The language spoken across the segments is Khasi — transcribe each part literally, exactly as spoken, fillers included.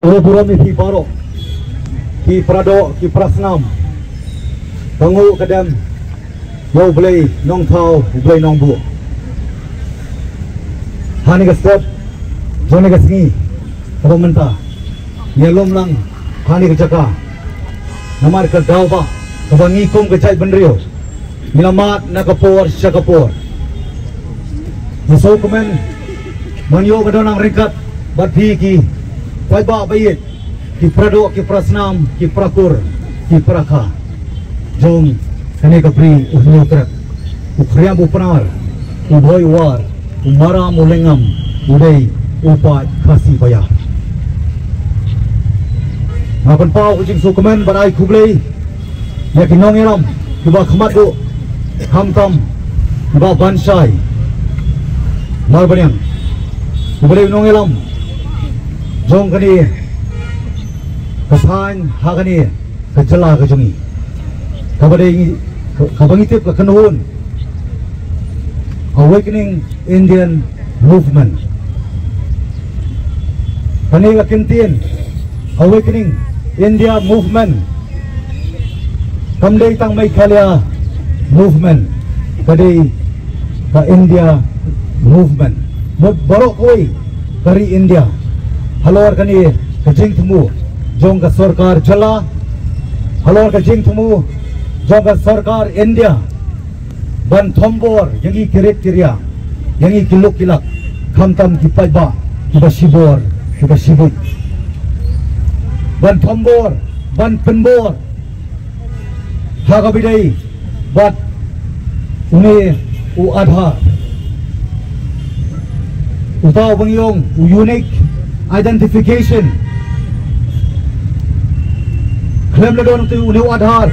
Burom ïa phi baroh, ki para doh, ki para snam. Ka nguh ka dem ïa U Blei Nongthaw, U Blei Nongbuh. Hangne ka step jong kane ka sngi kaba mynta, ngi ïalum lang hangne ka jaka namar ka daw ba kaba ngi kum ka jaitbynriew ngi la mad na ka por sha ka por. Ngi sngewkmen ban ïoh ban don nang ryngkat bad phi ki paidbah ba ïeit, ki para doh, ki para snam, ki para kur, ki para kha jong kane ka Bri u Hynñiewtrep, u Khriam u Pnar, u Bhoi u War, u Maram u Lyngngam, u dei u paid Khasi Baïar. Nga pynpaw ka jingsngewkmen bad ai khublei ïa ki nongïalam kiba khmat duh, khamtam kiba ban shai. Mar baniang, uba dei u nongïalam jong kane ka thaiñ ha kane ka jylla ka jong ngi, kaba dei ngi, kaba ngi tip ka kynhun Awakening Indian Movement. Kane ka kyntien Awakening India Movement kam dei tang Meghalaya Movement, ka dei ka India Movement. Mut baroh kawei ka ri India, halor kane ka jingthmu jong ka sorkar jylla, halor ka jingthmu jong ka sorkar India ban thombor ïa ngi ki rit ki riang, ïa ngi ki lok ki lak, khamtam ki paidbah kiba shibor kiba shibit. Ban thombor, ban pynbor ha kaba ïadei bad une u Aadhaar, uta uba ngi ong u unique identification. Khlem la don te une u Aadhaar,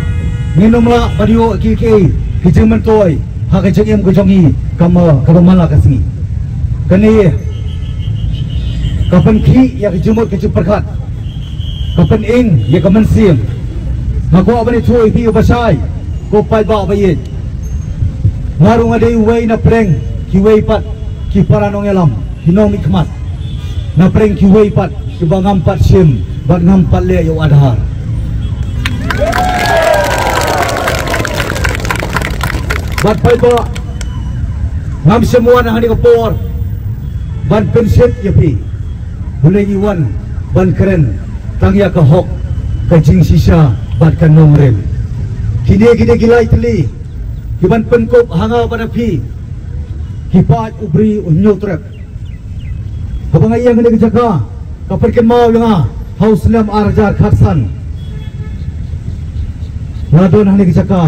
ngin ym lah ban ïoh kiei kiei ki jingmyntoi ha ka jingim ka jong ngi, kaba, kaba man la ka sngi. Kane ka pynkhih ïa ka jingmut ka jingpyrkhat, ka pyning ïa ka mynsiem. Nga kwah ban ïathuh ïa phi ba shai, ko paidbah ba ïeit, nga ruh nga dei uwei na pdeng kiwei pat ki para nongïalam, ki nongmihkhmat, na pdeng kiwei pat kiba ngam pat shim bad ngam pat leh ïa u Aadhaar. Bad paidbah, ngam shym wan hangne ka por ban pynshit ïa phi, balei ngi wan ban kren tang ïa ka hok, ka jingshisha bad ka nongrim. Kine ki dei ki lai tylli kiban pynkup ha nga bad ha phi ki paid u Bri u Hynñiewtrep. Haba nga ïeng hangne ka jaka, ka pynkynmaw ïa nga ha u snem ar hajar khatsan. Nga don hangne ka jaka,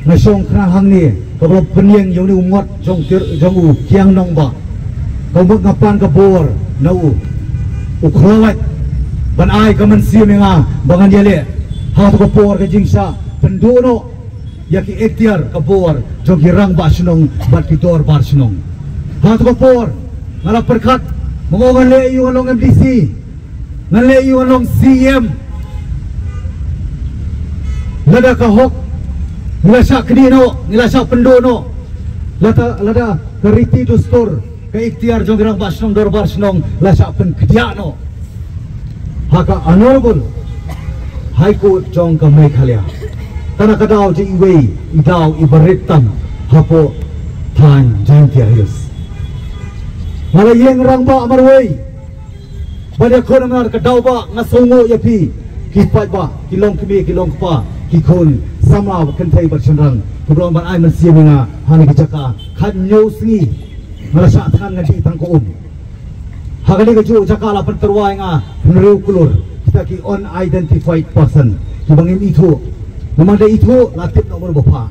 nga shong khnang hangne kaba la pynïeng ïa une u ngot jong u Kiang Nangbah. Ka mut nga pan ka bor na u, u khlawait ban ai ka mynsiem ïa nga ba ngan ïaleh. Ha kato ka por ka jingshah pynduh noh ïa ki ikhtiar ka bor jong ki rangbah shnong bad ki dorbar shnong. Ha kato ka por nga la pyrkhat, ma nga ngan leh ïa u ngan long M D C, ngan leh ïa u ngan long C E M. Lada ka hok ngi la shah knieh noh, ngi la shah pynduh noh, lada, lada ka riti dustur, ka ikhtiar jong ki rangbah shnong dorbar shnong la shah pynkhyndiat noh ha ka Honorable High Court jong ka Meghalaya. Kane ka daw jong iwei i daw iba rit tam hapoh thaiñ Jaintia Hills. Nga la ïeng rangbah marwei ban ïakhun namar ka daw ba nga sngewnguh ïa phi ki paidbah, ki longkmie ki longkpa, ki khun samla ba kynthei bad shynrang kiba long ban ai mynsiem ïa nga ha kane ka jaka. Khathynñiew sngi nga la shah thngan, nga dih tang ka um. Ha kane kajuh jaka la pyntyrwa ïa nga hynriew klur kita ki unidentified person kiba ngim ithuh. Namar da ithuh la tip noh mano ba pha.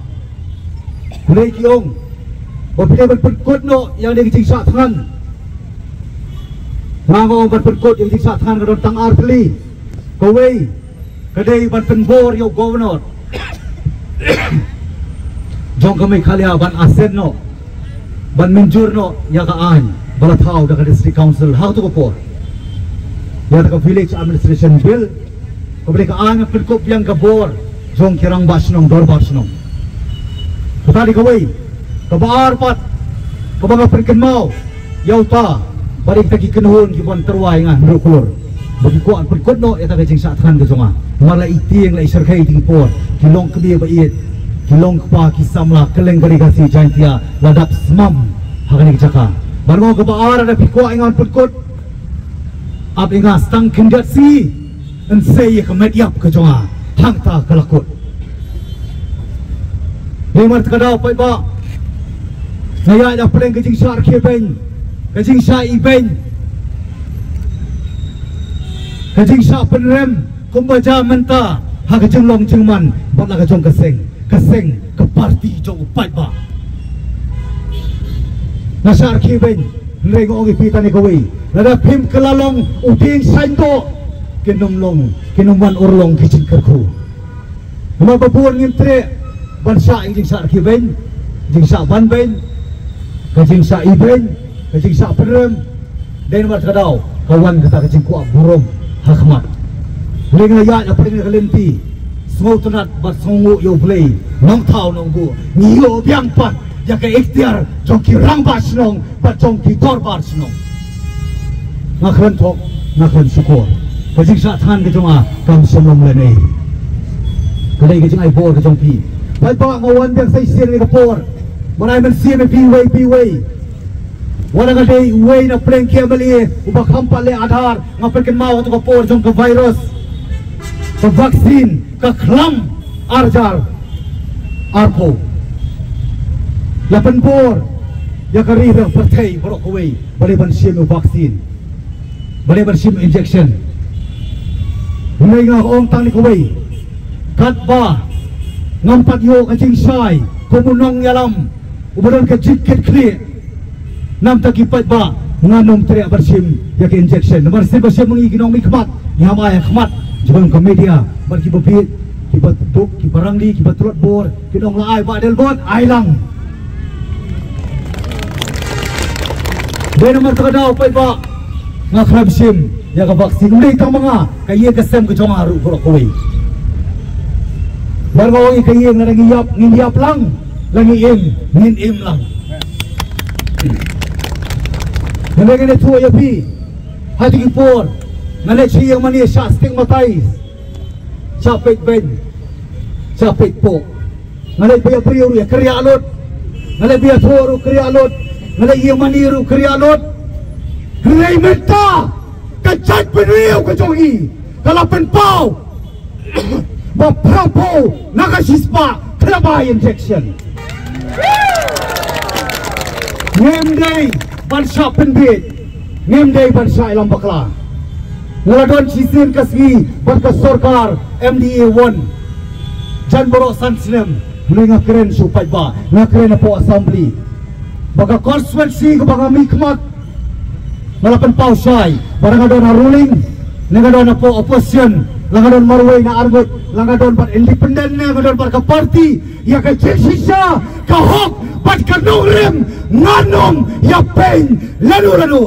Hynrei ki ong ba phi dei ban pynkut noh ïa kane ka jingshah thngan. Nga ong ban pynkut ïa ka jingshah thngan ka don tang ar tylli. Kawei ka dei ban pynbor ïa u Governor jong ka Meghalaya ban assent noh, ban mynjur noh ïa ka aiñ ba la thaw da ka District Council ha kato ka por, ïa ka Village Administration Bill, kaba dei ka aiñ ban pynkup biang ka bor jong ki rangbah shnong dorbar shnong. Kata dei kawei. Kaba ar pat kaba nga pynkynmaw ïa uta bad ïa kita ki kynhun kiban tyrwa ïa nga hynriew klur, Ki kwah pynkut noh ïa ka jingshah thngan ka jong nga. Namar la i tieng la i shyrkhei ïa ki por. Ki long kmie ba ïeit. Ki long kpa ki samla kylleng ka ri Khasi Jaiñtia la dap smam ha kane ka jaka. Bad nga ong kaba ar lada phi kwah ïa nga pynkut, ap ïa nga tang khyndiat sngi, yn sei ïa ka met ïap ka jong nga. Hangta ka la kut. Dei namar kata ka daw paidbah, nga ïaid ha pdeng ka jingshah rkhie beiñ, ka jingshah ibeiñ, ka jingshah pynrem kumba jia mynta ha ka jinglong jingman bad la ka jong ka seng, ka seng ka parti jong u paidbah. Nga shah rkhie beiñ, hynrei nga ong ïa phi tang ïa kawei, lada phim kylla long u dieng saiñdoh, kin ym long, kin ym wan urlong ki jingkyrkhu. Namar ba bun ngim treh ban shah ïa ka jingshah rkhie beiñ, jingshah ban beiñ, ka jingshah ibeiñ, ka jingshah pynrem. Dei namar kata ka daw ka wan kata ka jingkwah burom ha khmat. Hynrei nga ïaid ha pdeng ka lynti sngewtynnat bad sngewnguh ïa U Blei, Nongthaw Nongbuh, ngi ïoh biang pat ïa ka ikhtiar jong ki rangbah shnong bad jong ki dorbar shnong. Nga kren thok, nga kren shukor. Ka jingshah thngan ka jong nga kam shym long lane. Ka dei ka jingai bor ka jong phi. Paidbah, nga wan biang sa shisien ïa ka por ban ai mynsiem ïa phi uwei pa uwei. Wat la nga dei uwei na pdeng ki M L A uba kham pat leh Aadhaar, nga pynkynmaw ha kato ka por jong ka virus, ka vaccine ka khlam arjar arphew. La pynbor ïa ka ri, ïa ka pyrthei baroh kawei ba dei ban shim u vaccine, ba dei ban shim injection. Hynrei nga ong tang ïa kawei, katba ngam pat ïoh ka jingshai kum u nongïalam uba don ka jingkitkhlieh, namar ki paidbah, ngan ym treh ban shim ïa ka injection. Namar shisien ba shim ma ngi ki nongmihkhmat, ngi hap ai ha khmat jong ka media bad kiba bieit, kiba duk, kiba rangli, kiba tlot bor, kin ong la ai Bah Adelbert, ai lang. Dei namar kata ka daw paidbah, nga khlem shim ïa ka vaccine. Ym dei tang ma nga, ka ïing ka sem ka jong nga ruh baroh kawei. Bad nga ong ïa ka ïing, lada ngi ïap ngin ïap lang, la ngi im ngin im lang. Nga dei, nga dei, nga ïathuh ïa phi, ha kito ki por nga leit sha ïing mane, shah stigmatize, shah peit beiñ, shah peit poh. Nga leit ba ïa briew ruh ïa kyrïah lut. Nga leit ba ïathuh ruh kyrïah lut. Nga leit ïing mane ruh kyrïah lut. Hynrei mynta ka jaitbynriew ka jong ngi ka la pynpaw ba phraphew na ka shispah ka la bai injection. Ngim dei ban shah pynbiej, ngim dei ban shah ïalam bakla. Nga la don shisien ka sngi bad ka sorkar M D A one. Jan baroh san snem, hynrei nga kren sha u paidbah, nga kren hapoh assembly, ba ka constituency kaba nga mihkhmat, nga la pynpaw shai ba la nga don ha ruling, la nga don hapoh opposition, la nga don marwei na arngut, la nga don bad independent, la nga don bad ka party, ïa ka jingshisha, ka hok bad ka nongrim ngan ym ïapeiñ lano lano.